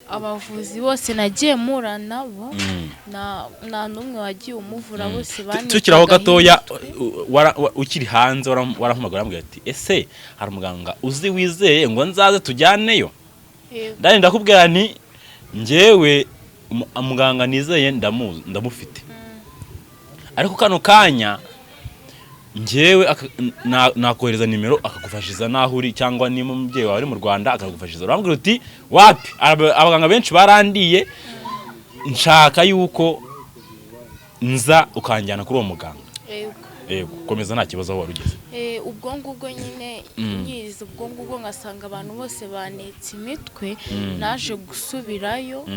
Abavuzi bose nagiye mpura nabo, nta n'umwe wagiye umuvura, bose banekaga. Tukiri aho gatoya, imitwe. Ukiri hanze warampamagara, urambwira ati: "Ese hari umuganga uzi wizeye ngo nzaze tujyaneyo?" Yego. Ndani ndakubwira nti: "Njyewe muganga nizeye ndamuzi, ndamufite, ariko kano kanya njyewe nakohereza nimero akagufashiza n'aho uri, cyangwa niba umubyeyi wawe ari mu Rwanda akagufashiza." Urambwira uti: "Wapi, abaganga benshi barandiye, nshaka yuko nza ukanjyana kuri uwo muganga." Yego. Yego, komeza, nta kibazo, aho wari ugeze. Ubwo ngubwo nyine nyiza ubwo ngubwo ngasanga abantu bose banetse imitwe, naje gusubirayo,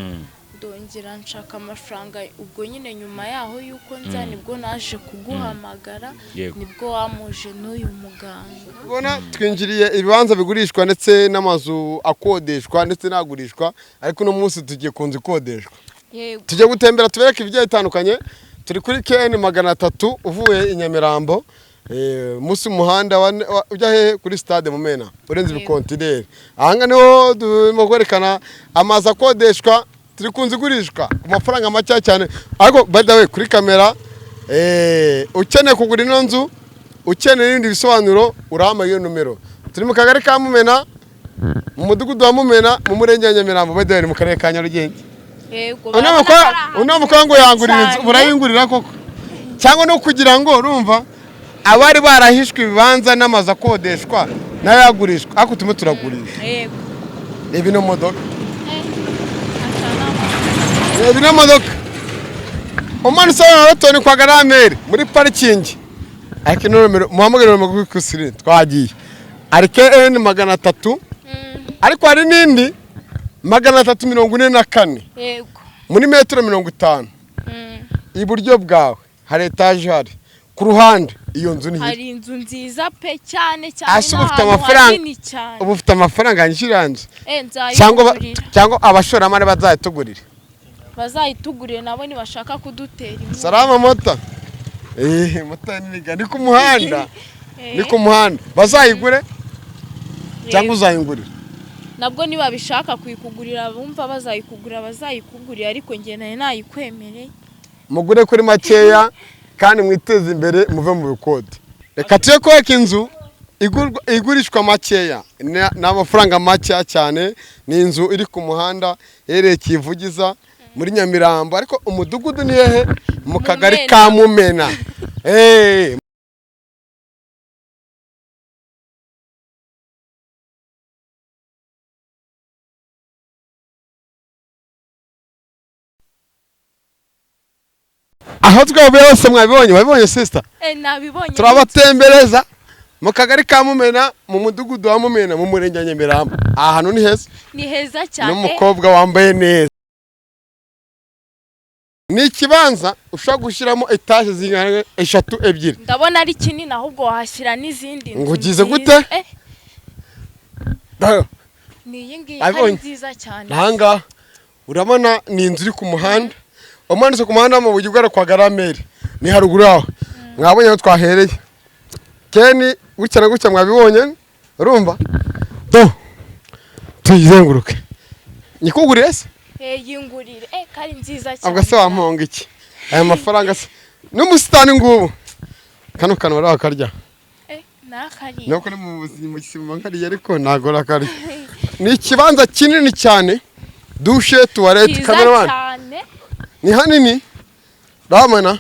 ndongera nshaka amafaranga. Ubwo nyine nyuma yaho yuko nza, nibwo naje kuguhamagara, nibwo wamuje n'uyu muganga. Ubona twinjiriye ibibanza bigurishwa ndetse n'amazu akodeshwa ndetse n'agurishwa, ariko uno munsi tugiye ku nzu ikodeshwa. Yego. Tujye gutembera tubereke ibigiye bitandukanye. Turi kuri KN 300 uvuye i Nyamirambo, munsi y'umuhanda ujya hehe? Kuri stade Mumena, urenze ibikontineri. Aha niho turimo kwerekana amazu akodeshwa. Turi ku nzu igurishwa ku mafaranga make cyane. Ariko by the way, kuri kamera, ukeneye kugura ino nzu, ukeneye n'ibindi bisobanuro, urahamagara iyo nomero. Turi mu kagari ka Mumena, mu mudugudu wa Mumena, mu murenge wa Nyamirambo, by the way ni mu karere ka Nyarugenge. Yego. Uno Urabona ko ari ahantu uno mukobwa ngo yangurira inzu cyane. Urayingurira koko, cyangwa no kugira ngo urumva abari barahishwe ibibanza n'amazu akodeshwa n'ayagurishwa, ariko turimo turagurisha. Yego. Reba ino modoka. Asa n'amazi. Reba ino modoka. Umanutse hano na ni kwa Garamere muri parikingi. Ariko ino nomero muhamagare, nomero kuri screen. Twagiye ari KN 300, ariko hari n'indi 344. Muri metero 50 iburyo bwawe hari etaje ihari, ku ruhande iyo nzu ni Hari inzu nziza pe, cyane cyane. Ase uba ufite n'ahantu amafaranga? hanini cyane. Uba ufite amafaranga yishyura inzu? Cyangwa Nzayigurira. Cyangwa abashoramari bazayitugurire. Bazayitugurire nabo nibashaka kudutera inkunga. Salama mota, mota ni ku muhanda, ni ku muhanda. Bazayigure cyangwa uzayingurira? Nabwo nibabishaka kuyikugurira, bumva bazayikugurira, bazayikugurira, ariko njye nari nayikwemereye. Mugure kuri makeya kandi mwiteze imbere, muve mu bikode. Reka tujye kubaka inzu igurishwa makeya. Ni amafaranga makeya cyane. Ni inzu iri ku muhanda iherereye Kivugiza muri Nyamirambo, ariko umudugudu ni hehe? Mu kagari ka Mumena. Aho twavuye hose mwabibonye, wabibonye sister? Nabibonye. Turabatembereza mu kagari ka Mumena, mu mudugudu wa Mumena, mu murenge wa Nyamirambo. Aha hantu ni heza. Ni heza cyane. N'umukobwa wambaye neza. Ni ikibanza ushobora gushyiramo etaje zingana eshatu, ebyiri. Ndabona ari kinini, ahubwo wahashyira n'izindi nzu Ngo ugize nziza. gute? Ni iyi ngiyi Abibonye. ari nziza cyane. Ahangaha urabona ni inzu iri ku muhanda, umanutse ku muhanda w'amabuye ugana kwa Garameri, ni haruguru yaho. Mwabonye aho twahereye keni gutya na gutya, mwabibonye. Urumva do tuyizenguruke, nyikugurire se? Yingurire, kari nziza cyane. Ubwo se wamponga iki? Aya mafaranga se n'umusitani ngubu, kano kantu bari bakarya. Nakariye. Nuko ni mu buzima mu gisima nkariya, ariko ntabwo rakarya. Ni ikibanza kinini cyane, douche, toilette. Cyiza Cameraman. cyane. Ni hanini ramana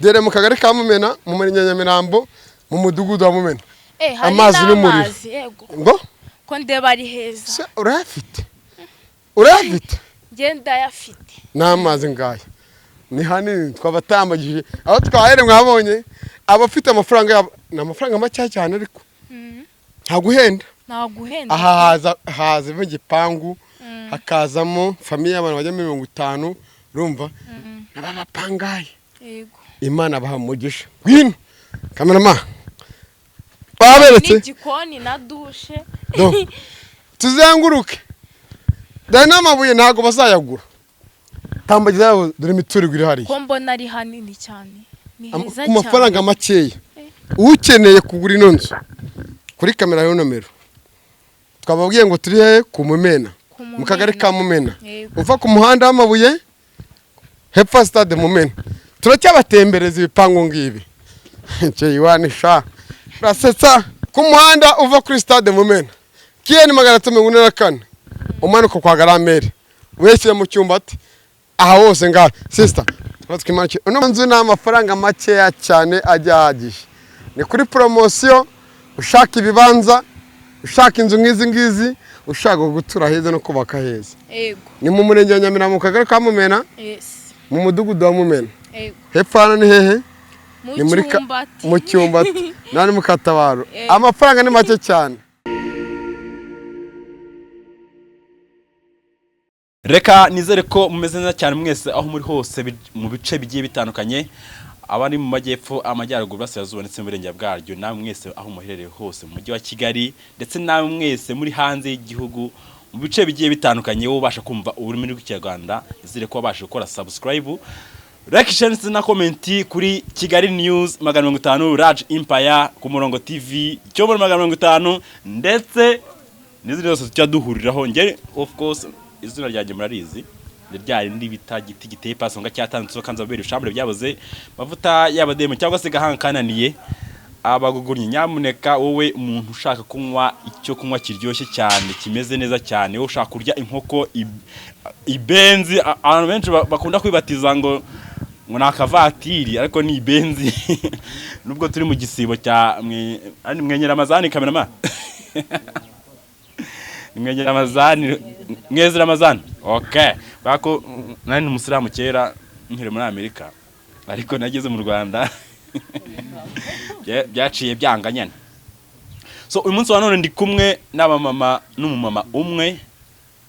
dore mu kagari ka Mumena, mu murenge wa Nyamirambo, mu mudugudu wa Mumena. Hari Amazi n'umuriro. n'amazi, yego. Ngo Ko ndeba ari heza. Se urayafite? Urayafite? Njye ndayafite. N'amazi ngaya. Ni hanini, twabatambagije aho twahere. Mwabonye abafite amafaranga yabo, ni amafaranga make cyane, ariko nta guhenda. Nta guhenda. Aha haza hazamo igipangu, hakazamo famille y'abantu bajya muri 50, urumva n'abapangaye. Yego. Imana baha umugisha. Ngwino cameraman, baberetse. N'igikoni na douche. Do. Tuzenguruke dore n'amabuye ntabwo bazayagura. Tambagiza yabo, dore imiturirwa iri hariya. Ko mbona ari hanini cyane, ni heza Ku mafaranga cyane. makeya. Ukeneye kugura ino nzu, kuri kamera yo nomero twababwiye ngo turi hehe? Ku Mumena. Ku Ku Mu kagari ka Mumena. Yego. Uva ku muhanda w'amabuye hepfo ya stade Mumena. Turacyabatembereza ibipangu ngibi. J1 sha. Urasetsa. Ku muhanda uva kuri stade Mumena, KN 344, umanuka kwa Garamere, weshyira mu cyumba ati aha hose ngaha. Sister, twimanuke. Uno nzu ni amafaranga makeya cyane ajya ahagije, ni kuri poromosiyo. Ushaka ibibanza, ushaka inzu nk'izi ngizi, ushaka gutura heza no kubaka heza, Yego. ni mu murenge wa Nyamirambo, mu kagari ka Mumena, Yes. mu mudugudu wa Mumena. Yego. Hepfo hano ni hehe? Mu Ni muri Cyumbati. Mu Cyumbati, nani, mu Katabaro. Yego. Amafaranga ni make cyane. Reka nizere ko mumeze neza cyane mwese aho muri hose, mu bice bigiye bitandukanye, abari mu majyepfo, amajyaruguru, burasirazuba ndetse n'uburengera bwaryo, namwe mwese aho muherereye hose mu mujyi wa Kigali, ndetse namwe mwese muri hanze y'igihugu mu bice bigiye bitandukanye, wowe ubasha kumva ururimi rw'Ikinyarwanda, nizere ko wabasha gukora subscribe, like, share ndetse na comment kuri Kigali News 500, Raj Empire, ku Murongo TV cyo muri 550, ndetse n'izindi zose tujya duhuriraho. Njye of course izina ryanjye murarizi, ni rya rindi bita giti giteye pasi ngo cyatanze kanza babiri ushambure byabuze mavuta y'abademu cyangwa se gahanga kananiye abagugurnye. Nyamuneka wowe umuntu ushaka kunywa icyo kunywa kiryoshye cyane, kimeze neza cyane, wowe ushaka kurya inkoko ibenzi, abantu benshi bakunda kwibatiza ngo ni akavatiri ariko ni ibenzi, nubwo turi mu gisibo cya ari mwenyeramazani, kameramani mwegera Ramazani, mwezi Ramazani. Okay, bako nari umusilamu kera nkiri muri Amerika, ariko nageze mu Rwanda byaciye byanga nyene. So uyu munsi wa none ndi kumwe n'abamama n'umumama umwe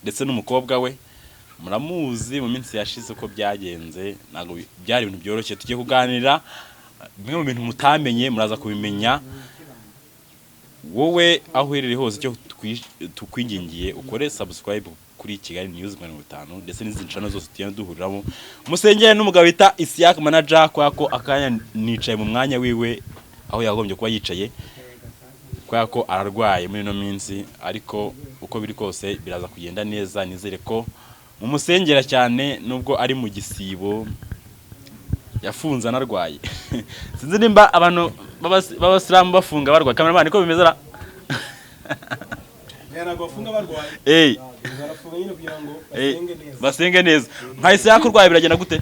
ndetse n'umukobwa we. Muramuzi mu minsi yashize uko byagenze, ntabwo byari ibintu byoroshye. Tugiye kuganira bimwe mu bintu mutamenye, muraza kubimenya. Wowe aho uherereye hose, icyo tukwingingiye, ukore subscribe kuri Kigali News 500 ndetse n'izindi channel zose tugenda duhuriramo. Musengere n'umugabo bita Isiak Manager, kubera ko akanya nicaye mu mwanya wiwe aho yagombye kuba yicaye, kubera ko ararwaye muri ino minsi, ariko uko biri kose biraza kugenda neza. Nizere ko mumusengera cyane nubwo ari mu gisibo yafunze anarwaye. Sinzi nimba abantu b'abasilamu bafunga barwaye. Kameramani, niko bimeze ra? Ntabwo bafunga barwaye. Barafunga nyine kugira ngo basenge neza. Basenge neza. Nka Isiak urwaye biragenda gute?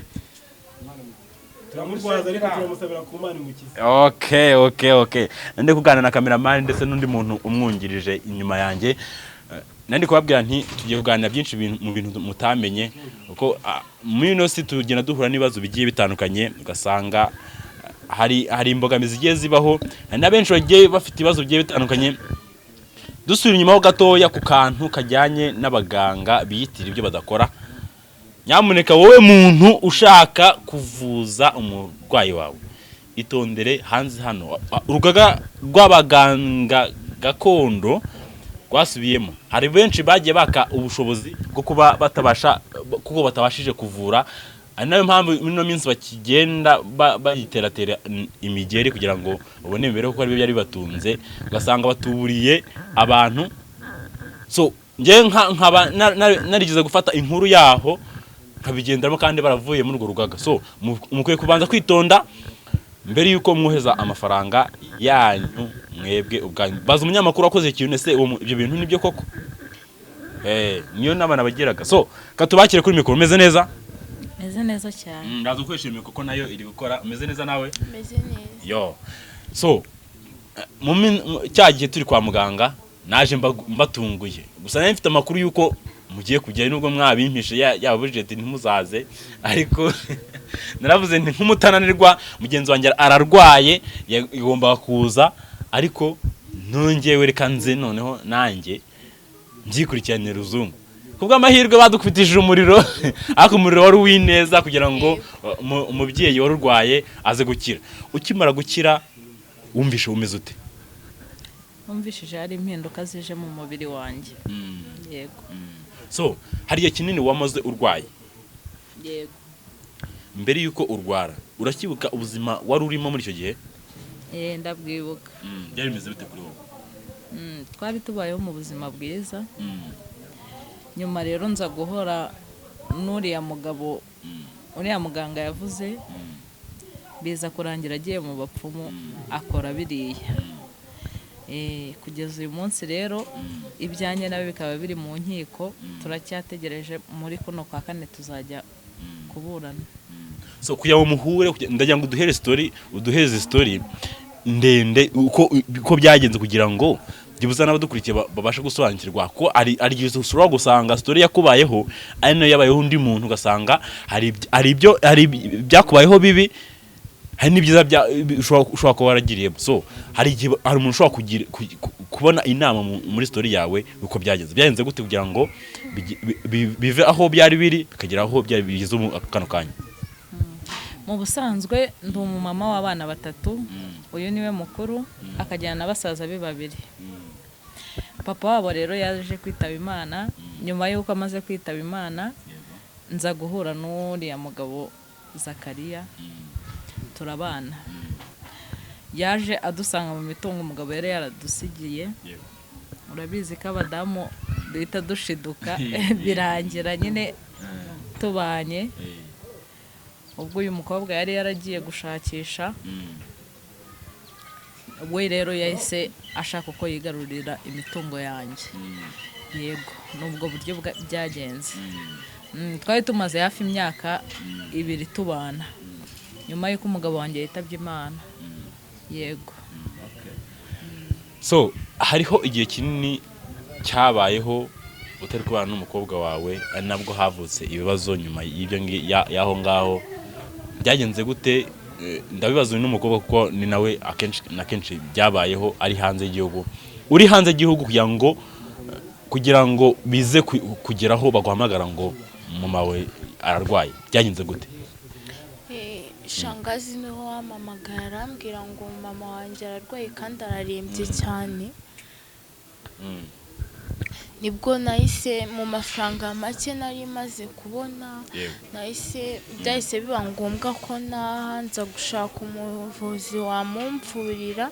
Turamurwaza ariko turamusabira ku Mana imukize. Okay, ndi kuganira na kameramani ndetse n'undi muntu umwungirije inyuma yanjye. Nandi kubabwira nti tugiye kuganira byinshi mu bintu mutamenye, kuko muri ino si tugenda duhura n'ibibazo bigiye bitandukanye, ugasanga hari imbogamizi zigiye zibaho, hari na benshi bagiye bafite ibibazo bigiye bitandukanye. Dusubira inyuma ho gatoya ku kantu kajyanye n'abaganga biyitirira ibyo badakora. Nyamuneka wowe muntu ushaka kuvuza umurwayi wawe, itondere. Hanze hano urugaga rw'abaganga gakondo rwasubiyemo, hari benshi bagiye baka ubushobozi bwo kuba batabasha, kuko batabashije kuvura, ari nayo mpamvu muri ino minsi bakigenda bayiteratera imigeri kugira ngo babone imibereho, kuko aribyo byari bibatunze, ugasanga batuburiye abantu. So njye nkaba narigeze gufata inkuru yaho nkabigenderamo kandi baravuye muri urwo rugaga. So mukwiye kubanza kwitonda mbere yuko mwoheza amafaranga yanyu mwebwe ubwanyu. Baza umunyamakuru wakoze ikintu, ese ibyo bintu nibyo koko? Niyo nama nabagiraga. So katubakire kuri mikoro. Umeze neza? Meze neza cyane. Ndaza gukoresha iyo mikoro kuko nayo iri gukora. Umeze neza nawe? Meze neza. Yo, so cya gihe turi kwa muganga naje mbatunguye, gusa nari mfite amakuru y'uko mugiye kujyayo, nubwo mwabimpishe yaba budget ntimuzaze, ariko naravuze nti nk'umutananirwa mugenzi wanjye ararwaye yagombaga kuza, ariko nongewe reka nze noneho nanjye mbyikurikiranire ruzungu. Kubw'amahirwe badukubitishije umuriro, ariko umuriro wari uw'ineza kugira ngo umubyeyi wari urwaye aze gukira. Ukimara gukira wumvishe umeze ute? Numvishije hari impinduka zije mu mubiri wanjye, yego. So hari igihe kinini wamaze urwaye? Yego. Mbere y'uko urwara uracyibuka ubuzima wari urimo muri icyo gihe? Ndabwibuka. Byari bimeze bite kuri wowe? Twari tubayeho mu buzima bwiza. Nyuma rero nza guhora n'uriya mugabo, uriya muganga yavuze, biza kurangira agiye mu bapfumu akora biriya. Kugeza uyu munsi rero ibyanjye nawe bikaba biri mu nkiko, turacyategereje muri kuno kwa kane tuzajya kuburana. So kugira ngo muhure, ndagira ngo uduhere story, uduheze story ndende uko byagenze, kugira ngo byibuze n'abadukurikiye babashe gusobanukirwa ko ari igihe ushobora gusanga story yakubayeho ari nayo yabayeho undi muntu, ugasanga hari ibyakubayeho bibi, hari n'ibyiza ushobora kuba waragiriyemo. So hari igihe hari umuntu ushobora kubona inama muri story yawe uko byagenze gute kugira ngo bive aho byari biri bikagera aho byari bigeze ubu kano kanya. Mu busanzwe ndi umumama w'abana batatu, uyu niwe mukuru, akajyana na basaza be babiri. Papa wabo rero yaje kwitaba Imana. Nyuma y'uko amaze kwitaba Imana, nza guhura n'uriya mugabo Zakariya, turabana. Yaje adusanga mu mitungo umugabo yari yaradusigiye. Urabizi ko abadamu duhita dushiduka, birangira nyine tubanye. Ubwo uyu mukobwa yari yaragiye gushakisha, we rero yahise ashaka uko yigarurira imitungo yanjye. Yego, ni ubwo buryo byagenze. Twari tumaze hafi imyaka 2 tubana nyuma y'uko umugabo wanjye yitabye Imana. Yego. So hariho igihe kinini cyabayeho utari kubana n'umukobwa wawe, ari nabwo havutse ibibazo nyuma y'ibyo y'aho ngaho. Byagenze gute? Ndabibaza uyu n'umukobwa kuko ni nawe akenshi na kenshi byabayeho ari hanze y'igihugu. Uri hanze y'igihugu, kugira ngo bize kugeraho baguhamagara ngo mama we ararwaye, byagenze gute? Shangazi niwe wampamagaye, arambwira ngo mama wanjye ararwaye kandi ararembye cyane. Nibwo nahise mu mafaranga make nari maze kubona, nahise byahise biba ngombwa ko naha nza gushaka umuvuzi wamumvurira.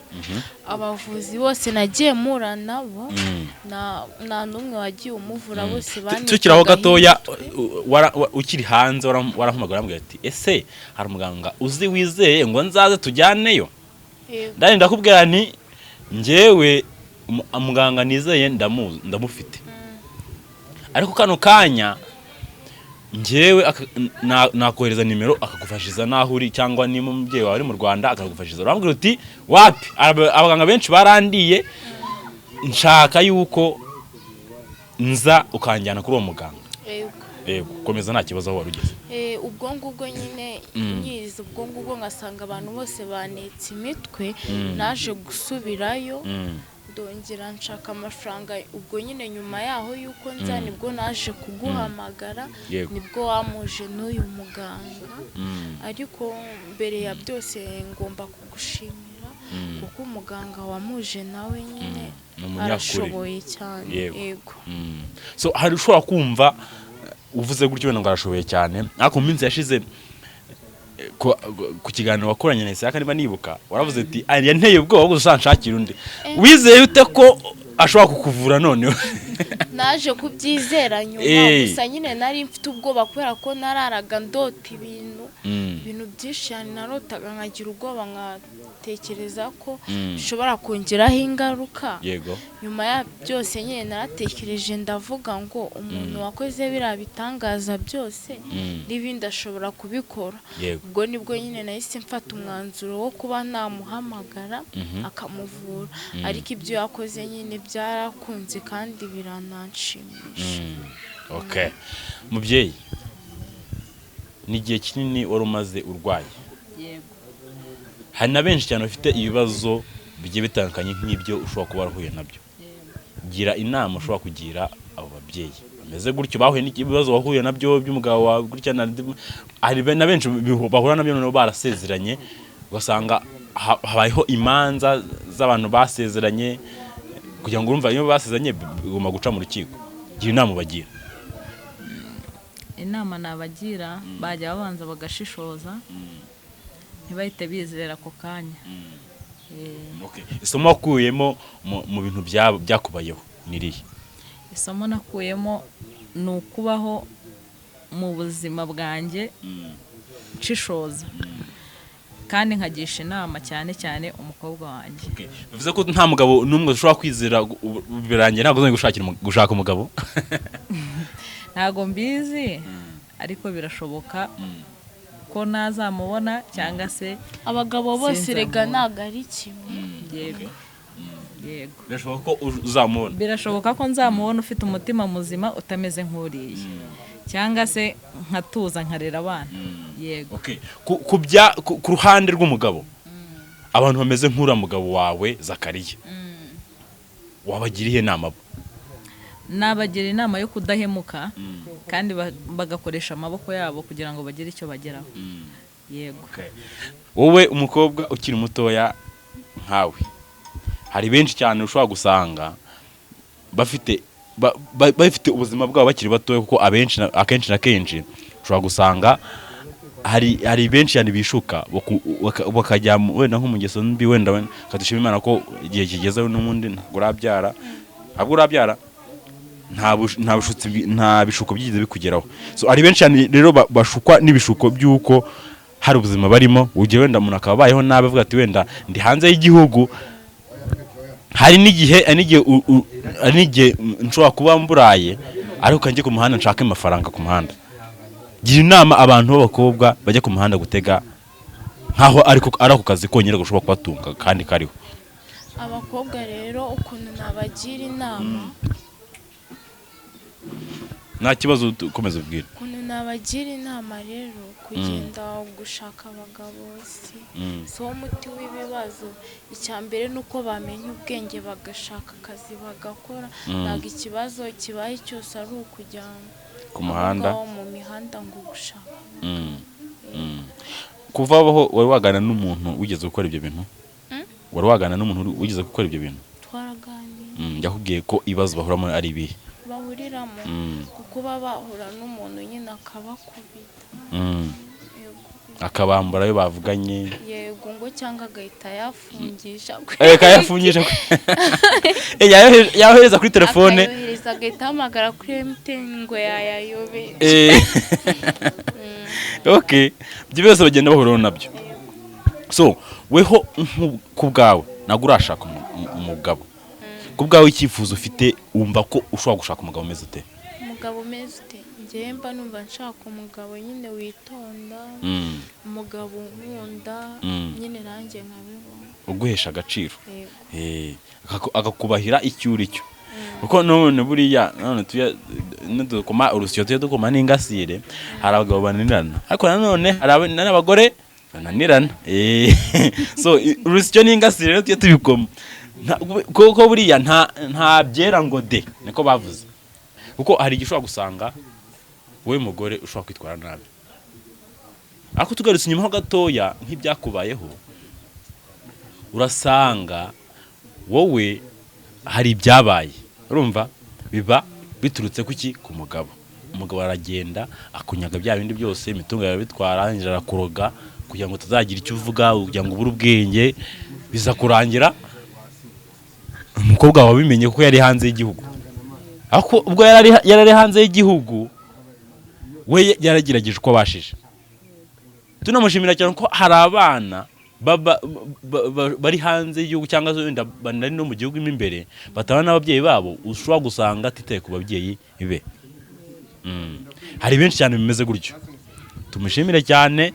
Abavuzi bose nagiye mpura nabo, nta n'umwe wagiye umuvura, bose Tukiri aho banitaga gatoya, imitwe. Ukiri hanze warampamagara, urambwira ati: "Ese hari umuganga uzi wizeye ngo nzaze tujyaneyo?" Yego. Ndani ndakubwira nti: "Njyewe muganga nizeye ndamufite, ariko kano kanya njyewe nakohereza nimero akagufashiza n'aho uri, cyangwa niba umubyeyi wawe ari mu Rwanda akagufashiza." Urambwira uti: "Wapi, abaganga benshi barandiye, nshaka yuko nza ukanjyana kuri uwo muganga." Yego. Yego, komeza, nta kibazo, aho wari ugeze. Ubwo ngubwo nyine nyiza ubwo ngubwo ngasanga abantu bose banitse imitwe, naje gusubirayo, ndongera nshaka amafaranga. Ubwo nyine nyuma yaho yuko nza, nibwo naje kuguhamagara, nibwo wamuje n'uyu muganga. Ariko mbere ya byose ngomba kugushimira, kuko umuganga wamuje nawe nyine Ni umunyakuri. arashoboye cyane. Yego. So hari ushobora kumva uvuze gutyo wenda ngo arashoboye cyane, ariko mu minsi yashize ku kiganiro wakoranye na Isaka, niba nibuka, waravuze ati: "Ah, yanteye ubwoba bwo uzanshakira undi." Wizeye ute ko ashobora kukuvura noneho? Naje kubyizera nyuma. Gusa nyine nari mfite ubwoba kubera ko nararaga ndota ibintu, ibintu byinshi cyane. Narotaga nkagira ubwoba, nkatekereza ko bishobora kongeraho ingaruka. Nyuma ya byose nyine naratekereje, ndavuga ngo umuntu wakoze biriya bitangaza byose, n'ibindi ashobora kubikora. Ubwo nibwo nyine nahise mfata umwanzuro wo kuba namuhamagara akamuvura. Ariko ibyo yakoze nyine byarakunze kandi birananshimisha. Okay, mubyeyi, ni igihe kinini wari umaze urwaye. Yego. Hari na benshi cyane bafite ibibazo bigiye bitandukanye nk'ibyo ushobora kuba warahuye nabyo. Gira inama ushobora kugira abo babyeyi bameze gutyo, bahuye n'ibibazo wahuye nabyo by'umugabo wawe gutya, hari na benshi bahura nabyo noneho barasezeranye, ugasanga habayeho imanza z'abantu basezeranye, kugira ngo urumva iyo basezeranye bigomba guca mu rukiko. Gira inama ubagira. Inama nabagira, bajya babanza bagashishoza, ntibahite bizera ako kanya. Okay. Isomo wakuyemo mu bintu byakubayeho ni irihe? Isomo nakuyemo Ni ukubaho mu buzima bwanjye nshishoza, kandi nkagisha inama cyane cyane umukobwa wanjye. Okay. Bivuze ko nta mugabo n'umwe ushobora kwizera, birangiye ntabwo uzongera gushaka umugabo. Ntabwo mbizi, ariko birashoboka ko nazamubona cyangwa se Abagabo bose rega sinzamubona. Ntabwo ari kimwe. Yego. Birashoboka ko uzamubona. Birashoboka ko nzamubona ufite umutima muzima, utameze nk'uriya, cyangwa se nkatuza nkarera abana, yego. Okay. Ku ruhande rw'umugabo, abantu bameze nk'uriya mugabo wawe Zakariya, wabagira iyihe nama bo? Nabagira inama yo kudahemuka kandi bagakoresha amaboko yabo kugira ngo bagire icyo bageraho, yego. Wowe umukobwa ukiri mutoya nkawe, hari benshi cyane ushobora gusanga bafite bafite ubuzima bwabo bakiri batoya, kuko abenshi akenshi na kenshi ushobora gusanga hari benshi cyane bishuka bakajya wenda nko mu ngeso mbi. Wenda kadushima Imana ko igihe kigeze n'ubundi ntabwo urabyara, ntabwo urabyara, nta bushutsi nta bishuko byigeze bikugeraho. So hari benshi cyane rero bashukwa n'ibishuko by'uko hari ubuzima barimo. Urugero, wenda umuntu akaba abayeho nabi, avuga ati wenda ndi hanze y'igihugu, hari n'igihe nshobora kuba mburaye, ariko njye ku muhanda nshake amafaranga ku muhanda. Gira inama abantu b'abakobwa bajya ku muhanda gutega nkaho ariko ari ako kazi konyine gashobora kubatunga kandi kariho. Abakobwa rero, ukuntu nabagira inama, Nta kibazo, ukomeza ubwira. Ukuntu nabagira inama rero, kugenda gushaka abagabo si wo muti w'ibibazo. Icya mbere ni uko bamenya ubwenge, bagashaka akazi bagakora. Ntabwo ikibazo kibaye cyose ari ukujya ku muhanda, aho ngaho mu mihanda ngo gushaka. Kuva aho, wari waganira n'umuntu wigeze gukora ibyo bintu? Mm? Wari waganira n'umuntu wigeze gukora ibyo bintu? Twaraganiriye. Yakubwiye ko ibibazo bahuramo ari ibihe? Bahuriramo kuko bahura n'umuntu nyine akabakubita. Yego. Akabambura ayo bavuganye. Yego, ngo cyangwa agahita yafungisha. Kayafungisha. Yayohereza kuri telefone. Akayohereza, agahita ahamagara kuri MTN ngo yayayobeye. Okay, ibyo byose bagenda bahuraho nabyo. So weho ku bwawe ntabwo urashaka umugabo. Ku bwawe, icyifuzo ufite, wumva ko ushobora gushaka umugabo umeze ute? Umugabo umeze ute? Njyewe mba numva nshaka umugabo nyine witonda, umugabo unkunda, nyine nanjye nkabibona. Uguhesha agaciro. Yego. Akakubahira icyo uri cyo, kuko none buriya none tuya nidukoma urusyo tujya dukoma n'ingasire. Hari abagabo bananirana, ariko nanone hari n'abagore bananirana. So urusyo n'ingasire rero tujye tubikoma. Kuko buriya nta byera ngo de, niko bavuze. Kuko hari igihe ushobora gusanga wowe mugore ushobora kwitwara nabi, ariko tugarutse inyuma ho gatoya nk'ibyakubayeho, urasanga wowe hari ibyabaye, urumva biba biturutse kuki? Ku mugabo. Umugabo aragenda akunyaga bya bindi byose, imitungo yawe bitwara, arangije arakuroga kugira ngo utazagira icyo uvuga, kugira ngo ubure ubwenge. Biza kurangira umukobwa wabimenye kuko yari hanze y'igihugu. Ariko ubwo yari ari hanze y'igihugu, we yaragerageje uko abashije. Tunamushimira cyane ko hari abana bari hanze y'igihugu cyangwa se wenda banari no mu gihugu mo imbere batabana n'ababyeyi babo, ushobora gusanga atitaye ku babyeyi be. Hari benshi cyane bimeze gutyo. Tumushimire cyane.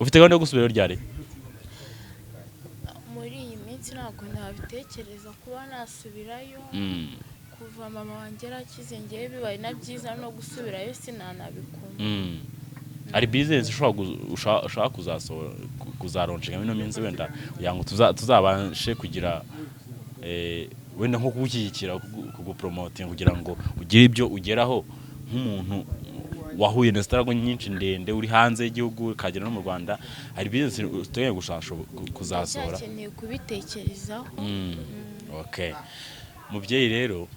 Ufite gahunda yo gusubirayo ryari? Muri iyi minsi ntabwo nabitekereza kuba nasubirayo. Kuva mama wanjye yarakize, ngewe bibaye na byiza no gusubirayo sinanabikunda. Hari business ushobora ushaka kuzasohora, kuzalaunchinga ino minsi, wenda kugira ngo tuzabashe kugira wenda nko kugushyigikira, kugupromotinga, kugira ngo ugire ibyo ugeraho nk'umuntu wahuye na struggle nyinshi ndende, uri hanze y'igihugu ukagera no mu Rwanda? Hari business uteganya kuzasohora? Ndacyakeneye kubitekerezaho. Okay. Mubyeyi rero,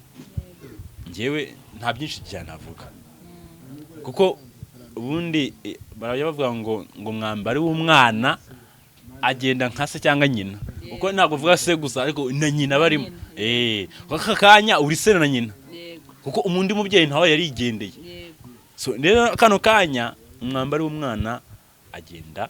njyewe nta byinshi cyane navuga, kuko ubundi barajya bavuga ngo mwambari w'umwana agenda nka se cyangwa nyina, kuko ntabwo uvuga se gusa, ariko na nyina barimo. Aka kanya uri se na nyina. Yego. Kuko undi mubyeyi ntawe yarigendeye. Yego. So rero kano kanya umwambari w'umwana agenda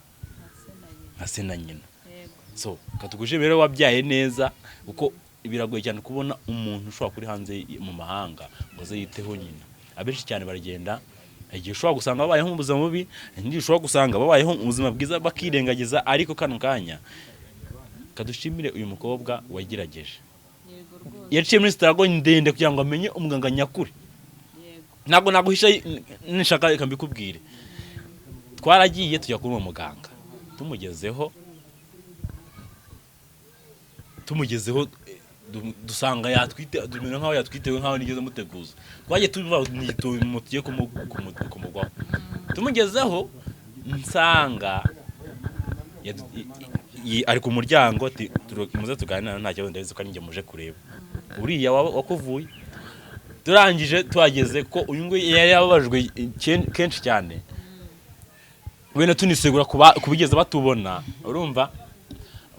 nka se na nyina. Yego. So katuguje rero wabyaye neza, kuko biragoye cyane kubona umuntu ushobora kuri hanze mu mahanga ngo aze yiteho nyina. Abenshi cyane baragenda, igihe ushobora gusanga babayeho mu buzima bubi, igihe ushobora gusanga babayeho mu buzima bwiza bakirengagiza. Ariko kano kanya kadushimire uyu mukobwa wagerageje. Yego rwose. Yaciye muri struggle ndende kugira ngo amenye umuganga nyakuri. Yego. Ntabwo naguhisha, nishaka reka mbikubwire. Twaragiye tujya kuri uwo muganga, tumugezeho, dusanga yatwite, tumera nkaho yatwitewe, nkaho nigeze muteguza. Twagiye tuva ni igitumo tugiye kumugwaho. Tumugezeho nsanga ari ku muryango, ati: "Muze tuganira, nta kibazo, ndabizi ko ari njye muje kureba uriya wakuvuye." Turangije tuhageze ko uyu nguyu yari yababajwe kenshi cyane, wenda tunisegura kubigeze batubona, urumva,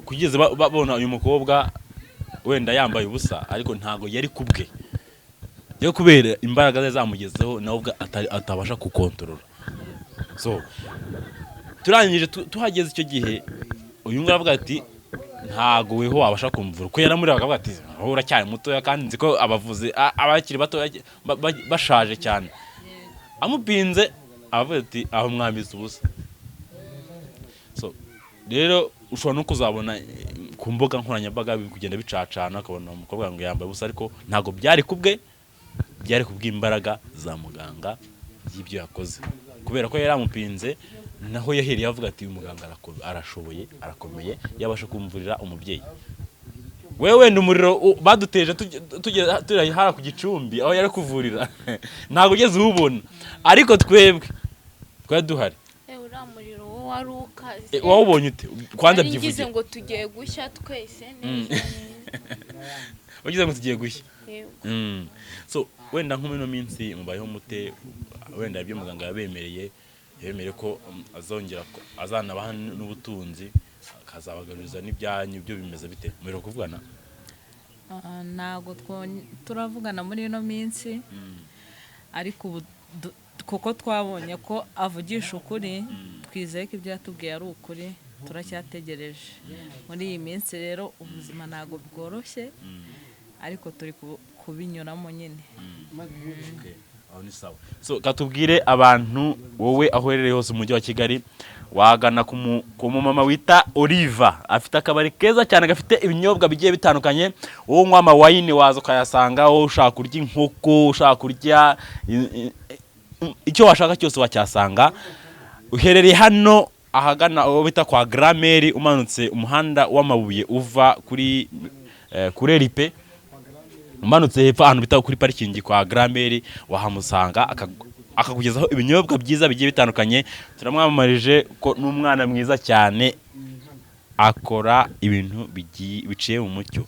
kugeza babona uyu mukobwa wenda yambaye ubusa, ariko ntago yari kubwe, yo kubera imbaraga ze zamugezeho nawe ubwe atabasha kukontorora. So turangije tuhageze icyo gihe, uyu nguyu aravuga ati: "Ntago weho wabasha kumvura," ko yaramureba akavuga ati: "Wowe uracyari mutoya, kandi nzi ko abavuzi abakiri batoya bashaje cyane." Amupinze aravuga ati: "Aho mwambitse ubusa." So rero ushobora no kuzabona ku mbuga nkoranyambaga biri kugenda bicacana, ukabona umukobwa ngo yambaye ubusa, ariko ntabwo byari kubwe, byari kubw'imbaraga za muganga y'ibyo yakoze, kubera ko yari amupinze. Naho yahereye avuga ati: "Uyu muganga arashoboye, arakomeye, yabasha kumvurira umubyeyi." Wewe wenda umuriro baduteje tugeze turi hara ku Gicumbi aho yari kuvurira ntabwo ugeze uwubona, ariko twebwe twari duhari. Uriya muriro wo wari ukaze. Wawubonye ute kwanza? Nari ngize Byivuge. ngo tugiye gushya twese neza neza. Ugize ngo tugiye gushya? Yego. So wenda nko muri ino minsi mubayeho mute? Wenda ibyo muganga yabemereye, yabemereye ko azongera azanabaha n'ubutunzi, akazabagaruriza n'ibyanyu, byo bimeze bite? Muriro kuvugana? Ah, ntabwo turavugana muri ino minsi, ariko ubu kuko twabonye ko avugisha ukuri, twizeye ko ibyo yatubwiye ari ukuri. Turacyategereje muri iyi minsi. Rero ubuzima ntabwo bworoshye, ariko turi kubinyuramo nyine. Okay, aho ni sawa. So katubwire abantu, wowe aho uherereye hose mu mujyi wa Kigali, wagana ku mumama wita Oliva. Afite akabari keza cyane gafite ibinyobwa bigiye bitandukanye. Wowe unywa amawayini waza ukayasanga, wowe ushaka kurya inkoko, ushaka kurya icyo washaka cyose wacyasanga. Uherereye hano ahagana aho bita kwa Grameri, umanutse umuhanda w'amabuye uva kuri Eripe, umanutse hepfo ahantu bita kuri parikingi kwa Grameri, wahamusanga akakugezaho ibinyobwa byiza bigiye bitandukanye. Turamwamamarije ko n'umwana mwiza cyane, akora ibintu biciye mu mucyo.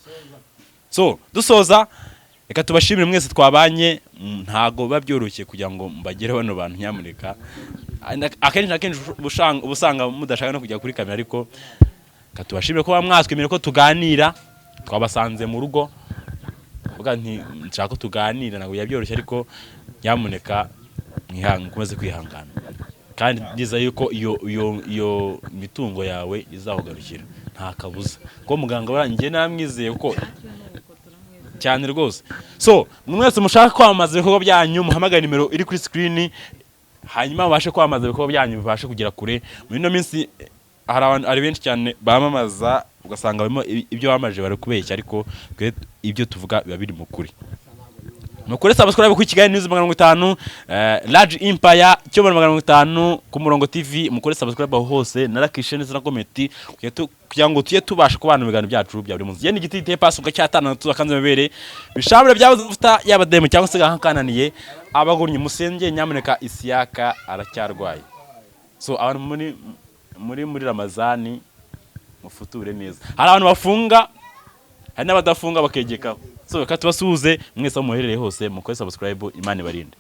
So dusoza, reka tubashimire mwese twabanye. Ntago biba byoroshye kugira ngo mbagere bano bantu, nyamuneka. Akenshi na kenshi uba usanga mudashaka no kujya kuri kamera, ariko reka tubashimire ko mwatwemereye ko tuganira. Twabasanze mu rugo, vuga nti nshaka ko tuganira, ntabwo biba byoroshye, ariko nyamuneka mukomeze kwihangana, kandi ndiza yuko iyo mitungo yawe izakugarukira nta kabuza, kuko muganga njye namwizeye kuko cyane rwose. So mwese mushaka kwamamaza ibikorwa byanyu, muhamagare nimero iri kuri screen, hanyuma mubashe kwamamaza ibikorwa byanyu, bibashe kugera kure. Muri ino minsi hari abantu, hari benshi cyane bamamaza, ugasanga barimo ibyo bamamaje bari kubeshya, ariko twe ibyo tuvuga biba biri mu kuri. Mukore subscribe kuri Kigali News 500, Large Empire cyo 500 ku Murongo TV. Mukore subscribe aho hose na like, share ndetse na comment, kugira ngo tujye tubasha kubana mu biganiro byacu bya buri munsi. Yenda igiti giteye pasi ugacyatana tuzakanze amabere bishabure byabuze amavuta yaba demu cyangwa se gakananiye abagurnye. Musenge nyamuneka, Isiyaka aracyarwaye. So abantu muri Ramazani mufuture neza. Hari abantu bafunga, hari n'abadafunga bakegekaho. So reka tubasuhuze mwese aho muherereye hose, mukore subscribe. Imana ibarinde.